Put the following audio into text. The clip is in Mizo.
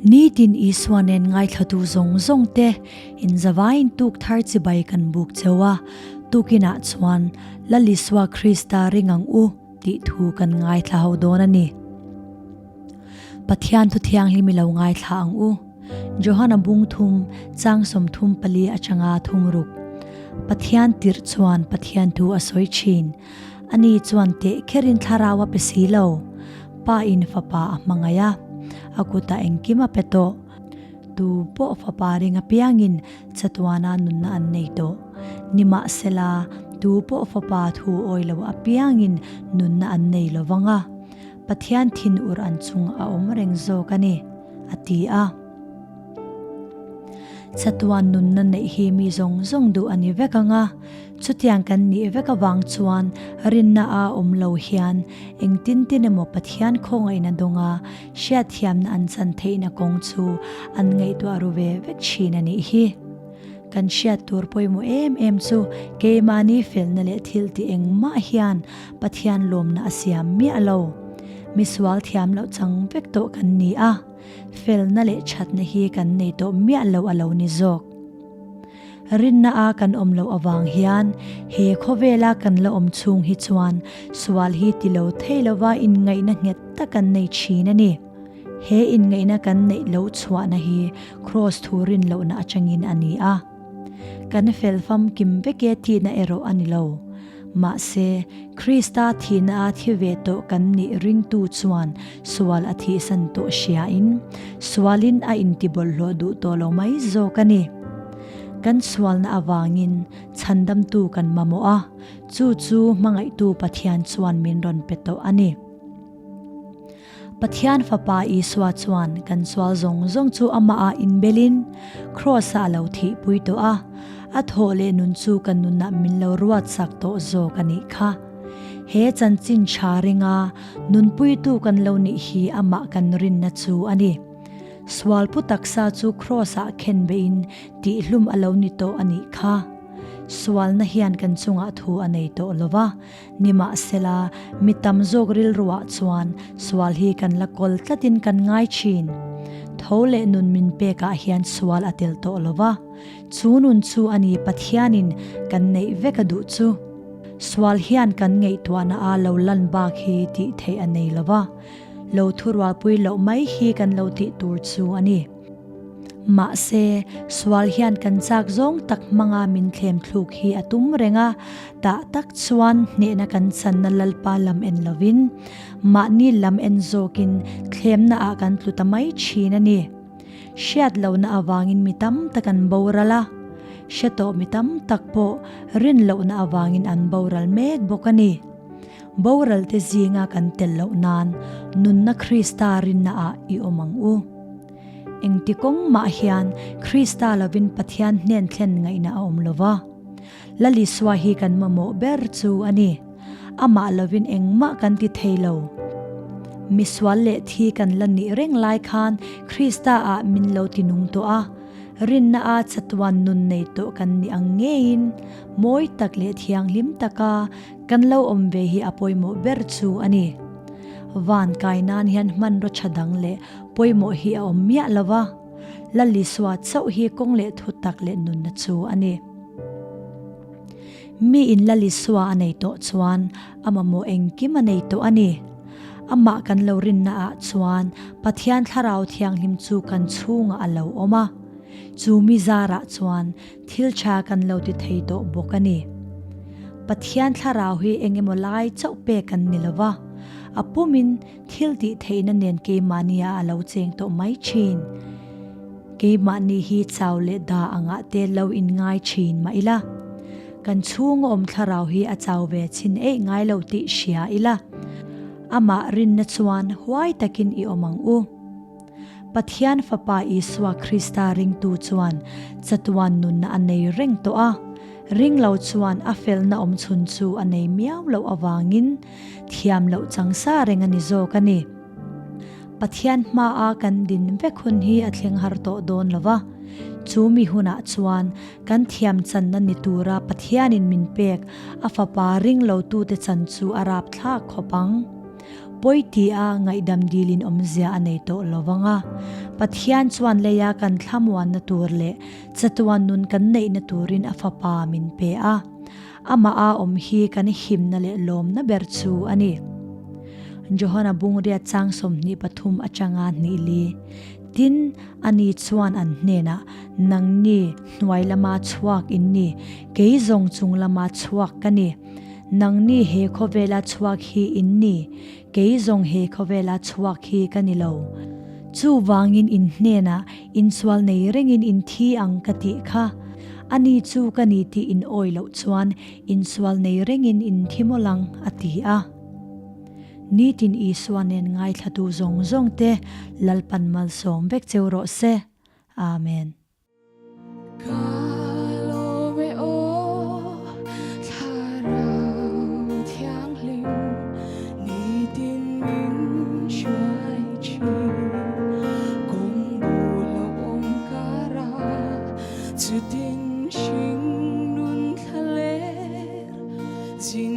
Nitin Isua nen ngaithlatu zawng zawng te inzavaiin tuk thar chibai kan buk cheu a, tukinah chuan Lal Isua Krista ring ang u tih thu kan ngaithla ho dawn a ni. Pathian thu thianghlim i lo ngaithla ang u. Johana bung thum, chang 34 atanga thum ruk. Pathian tirh chuan Pathian thu a sawi thin. Ani chuan teh kherin thlarau a pe si lo. Pa in fapa a hmangaih a, a kutah engkim a pe tawh. Tu pawh fapa ring apiangin chatuana nunna an nei tawh. Nimahsela, tu pawh fapa thu awi lo apiangin nunna an nei lo vang a, Pathian thin ur an chung a awm reng zawk a ni, a ti a. Chatuan nunna neih hi mi zawng zawng duh a ni vek ang a, Chutiang kan nih vek avang chuan rinna a awm lo hian engtin tin emaw Pathian khawngaihna dawnga hriatthiamna an chan theihna kawng chu an ngaihtuah ru ve vek thin a nih hi. Kan hriat tur pawimawh em em chu keimahni felna leh thil tih engmah hian Pathian lawmna a siam miah lo. Misual thiam loh chang vek tawh kan ni a, felna leh thatna hi kan nei tawh miah lo a lo ni zawk. Rinna a kan awm loh avang hian he khawvela kan la awm chhung hi chuan sual hi ti lo thei lova inngaihna nghet tak kan nei thin a ni. He inngaihna kan neih loh chhuahna hi Kraws thu rin lohna atangin a ni a. Kan fel famkim vek e tihna erawh a ni lo. Mahse, Krista thihna a thi ve tawh kan nih ringtu chuan sual a thihsan tawh hriain, sualin a intibawlhhlawh duh tawh lo mai zawk a ni. Kan sualna avangin chhandamtu kan mamawh a, chu chu hmangaihtu Pathian chuan min rawn pe tawh a ni. Pathian Fapa Isua chuan kan sual zawng zawng chu amahah inbelin Kraws-ah a lo thihpui tawh a, a thawh leh nun chu kan nunah min lo ruatsak tawh zawk a nih kha. He chanchin tha ringa nunpuitu kan lo nih hi amah kan rinna chu a ni. Sualpu taksa chu Kraws-ah khenbeihin tihhlum a lo ni tawh a nih kha. Sualna hian kan chungah thu a nei tawh lo va, Nimahsela, mi tam zawk rilruah chuan sual hi kan la kawl tlatin kan ngai thin. Tho leh nun min pekah hian sual a tel tawh lo va, chu nun chu a ni Pathianin kan neih vek a duh chu. Sual hian kan ngaihtuahna a lo lan bak hi tih theih a nei lo va, lo thurualpui loh mai hi kan lo tih tur chu a ni. Mahse, sual hian kan chak zawng tak hmanga min thlem thluk hi a tum reng a, tah tak chuan hnehna kan channa Lalpa lam en lovin, mahni lam en zawkin thlemna ah kan tlu ta mai thin a ni. Hriat lohna avangin mi tam tak an boral a, hre tawh mi tam tak pawh rin lohna avangin an boral mek bawk a ni. Boral te zinga kan tel loh nan nunna Krista rinna ah i awm ang u. Engti kawng mah hian Krista lovin Pathian hnen thlen ngaihna a awm lo va. Lal Isua hi kan mamawh ber chu a ni. Amah lovin engmah kan ti thei lo. Misual leh thi kan la nih reng lai khan Krista ah min lo ti nung tawh a. Rinna a chatuan nun nei tawh kan nih ang ngeiin mawi tak leh thianghlim taka kan lo awm ve hi a pawimawh ber chu a ni. Van kai nan hian hmanraw tha dang leh Pawimawh hi a awm miah lo va, Lal Isua chauh hi kawng leh thu tak leh nunna chu a ni. Mi in Lal Isua a nei tawh chuan a mamawh engkim a nei tawh a ni. Amah kan lo rinna ah chuan Pathian Thlarau Thianghlim chu kan chhungah a lo awm a, chu mi zarah chuan thil tha kan lo ti thei tawh bawk a ni. Pathian Thlarau hi eng emaw lai chauh pek kan ni lo va, a pumin Thil tih theihna nen keimahnia a lo cheng tawh mai thin. Keimahni hi chau leh da angah te lo inngai thin mah ila. Kan chhunga awm thlarau hi a chau ve chhin eih ngai lo tih hria ila. Amah rinna chuan huai takin i awm ang u. Pathian Fapa Isua Krista ringtu chuan chatuan nunna a nei reng tawh a. Ring lo chuan a felna awm chhun chu a nei miau loh avangin Thiam loh chang sa reng a ni zawk a ni. Pathian hmaa kan din vek hun hi a thleng har tawh dawn lo va, chu mi hunah chuan kan thiam channa ni tura Pathianin min pek a Fapa ring lotute chan chu a rapthlak khawp ang. Pawi ti a ngaihdam dilin awmzia a nei tawh lo vang a. Pathian chuan leia kan thlamuanna tur leh chatuan nun kan neihna turin a Fapa min pe a. Amah a awm hi kan himna leh lawmna ber chu a ni. Johana bungriat chang 23 atanga hnih li. Tin, ani chuan an hnenah, Nangni hnuai lama chhuak in ni, kei zawng chung lama chhuak ka ni. Nangni he khawvela chhuak hi in ni, kei zawng he khawvela chhuak hi ka ni lo. Chuvangin in hnenah insual nei rengin in thi ang ka tih kha. Ani chu ka ni tih in awi loh chuan insual nei rengin in thi mawlh ang, a ti a. Nitin Isua nen ngaithlatu zawng zawng te Lalpan malsawm vek cheu rawh se. Amen. Ka lawm e aw Thlarau Thianghlim nitin min hruai thin kawng bul a awm kara chutin hring nun thla ler zin.